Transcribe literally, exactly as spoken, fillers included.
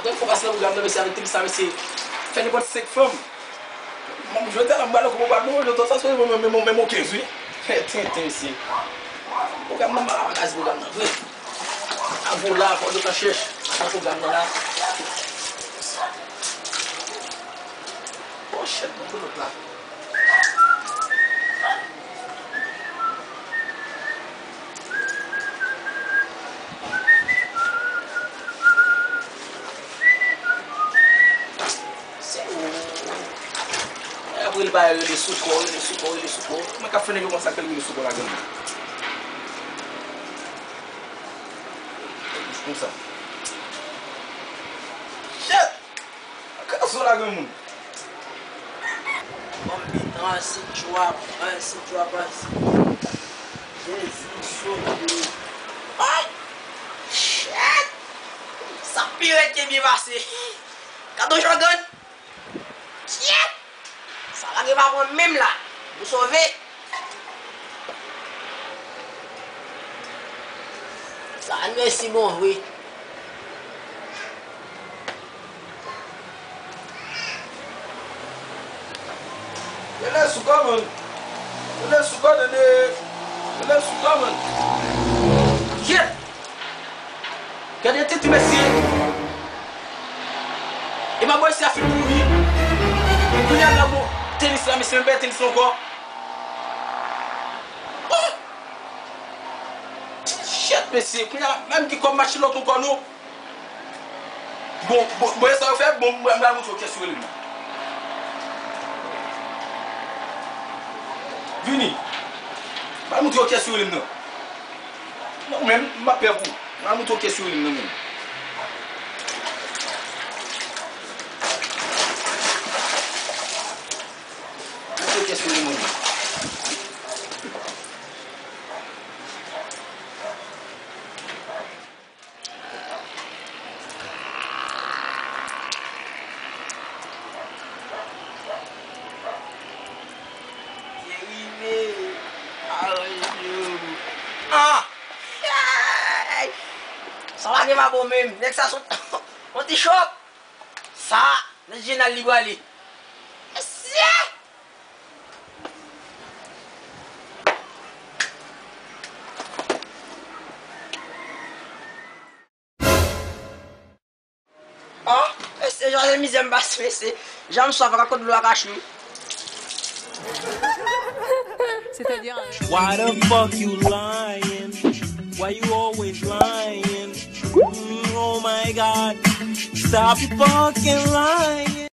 Kèk fwa pase nan pwogram nan, mesye, avèk tenis la, mesye, fè nenpòt senk fanm. Mwen, jodi a la, m pral nan koup, m pral nan, jodi a, sa, se mwen, mwen, mwen, mwen, mwen, kenz, wi. Tenten, mesye. Pwogram nan, m pa ka pase pwogram nan, vre. Avola, fò yo ta chèch nan pwogram nan la. Bon, shit, mwen, pou lòt la. Se ou. Apre li pa rele sou kò, rele sou kò, rele sou kò. Kòman k ap fè nèg yo konn sa ke l rele sou kò la, granmoun? Konsa. Shit! Kaka sou la, granmoun. Banm bitan, se djwap, se djwap, se Jezi sove. Ay! Shit! Sa pi rèd ke byen pase. Gade yon jògàn. Shit! Sa lage pa pran menm la. Nou sove. Sa n resi bon vre. Rele sou kò, man. Rele sou kò, Nene. Rele sou kò, man. Shit! Gade tenten, mesye. E manman isi a fin pouri. Kounye a la, bon, tenis la, mesye, menm pa tenis la ankò. Oh! Shit, mesye, kounye a la, menm ki kòm match lòt ankò, non. Bon, bon, bon, e sa yo fè, bon, mwen, mwen montre w kiyès yo rele m nan. Vini. Mwen montre w kiyès yo rele m nan. Non, men, m ap pè pou ou. Mwen montre w kiyès yo rele m nan, men. Montre w kiyès yo rele m nan. Derive, aranje yo. Ah! Ay! Sa pa gen pa bon menm. Nèg sa sot yon ti chòp. Sa, nan jenal li prale. Mesye! Ah, mesye, jan se mizè m pase, mesye. Jan m swaf, ak kot dlo a ka chou. C'est-à-dire, euh, Why the fuck you lying? Why you always lying? Mm, oh my God. Stop fucking lying.